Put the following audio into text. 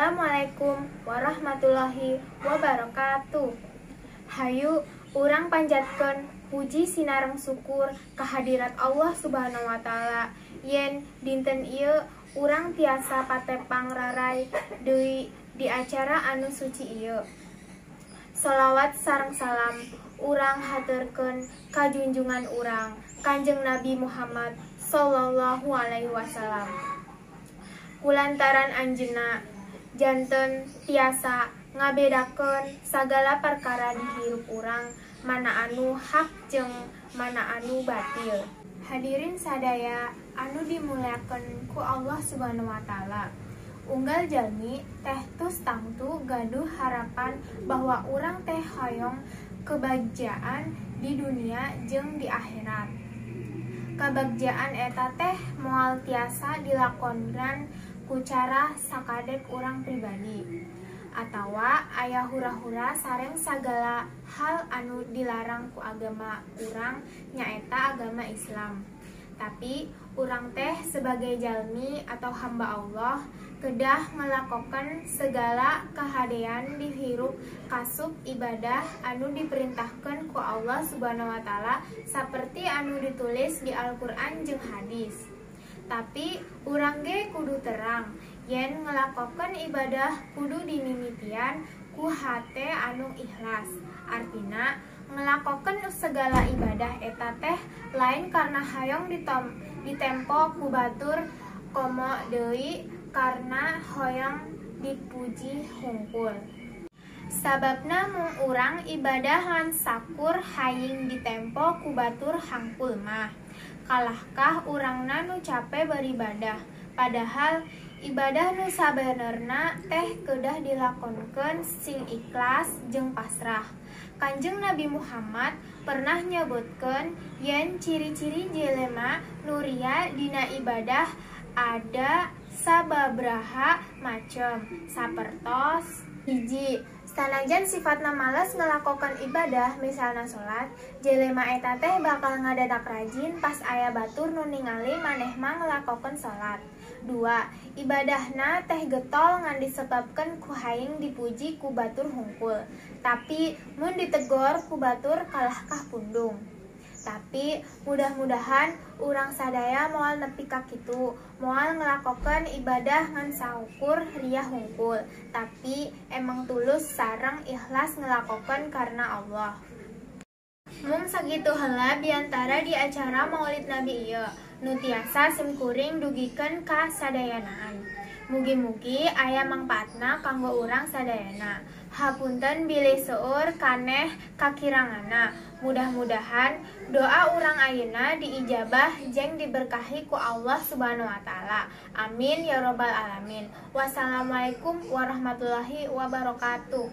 Assalamualaikum warahmatullahi wabarakatuh. Hayu urang panjatkeun puji sinareng syukur kehadirat Allah Subhanahu wa taala yen dinten ieu urang tiasa patepang rarai deui di acara anu suci ieu. Salawat sareng salam urang haturkeun ka junjungan urang Kanjeng Nabi Muhammad sallallahu alaihi wasallam. Kulantaran anjeunna janten tiasa ngabedakeun sagala perkara di hirup urang, mana anu hak jeung mana anu batil. Hadirin sadaya anu dimuliakeun ku Allah Subhanahu wa taala. Unggal jalmi teh tos tangtu gaduh harapan bahwa urang teh hoyong kebagjaan di dunia jeung di akhirat. Kabagjaan eta teh moal tiasa dilakonan ku cara sakadek urang pribadi atawa aya hura-hura sareng sagala hal anu dilarang ku agama urang, nyaeta agama Islam. Tapi urang teh sebagai jalmi atau hamba Allah kedah ngelakokan segala kahadean di hirup kasup ibadah anu diperintahkan ku Allah Subhanahu wa taala seperti anu ditulis di Al-Qur'an jeung hadis. Tapi urang ge kudu terang yen ngelakokan ibadah kudu dimimitian ku hate anu ikhlas. Artina ngelakokan segala ibadah eta teh lain karena hayong ditempo ku batur, komo deui karena hoyong dipuji hungkul. Sababna mung urang ibadah ngan sakur haying ditempo ku batur hangkul mah, kalahkah urangna nu cape beribadah. Padahal ibadah nu sabenerna teh kedah dilakonkeun sing ikhlas jeung pasrah. Kanjeng Nabi Muhammad pernah nyebutkeun yen ciri-ciri jelema nu ria dina ibadah ada sababraha macem, sapertos: hiji, sanajan sifatna males ngelakokan ibadah, misalna salat, jelema eta teh bakal ngadadak rajin pas aya batur nu ningali manehna ngelakokan salat. Dua, ibadahna teh getol ngan disebabkeun ku hayang dipuji ku batur hungkul, tapi mun ditegor ku batur kalahkah pundung. Tapi mudah-mudahan urang sadaya moal nepi ka kitu, moal ngelakokan ibadah ngan saukur riya hungkul, tapi emang tulus sareng ikhlas ngelakokan karena Allah. Mung sakitu heula biantara di acara Maulid Nabi ieu nu tiasa simkuring dugikeun ka sadayanaan. Mugi-mugi aya mangpaatna kanggo urang sadayana. Hapunten bilih seueur kaneh kakiranganna. Mudah-mudahan doa urang ayeuna diijabah jeung diberkahi ku Allah Subhanahu wa taala. Amin ya robbal alamin. Wassalamualaikum warahmatullahi wabarakatuh.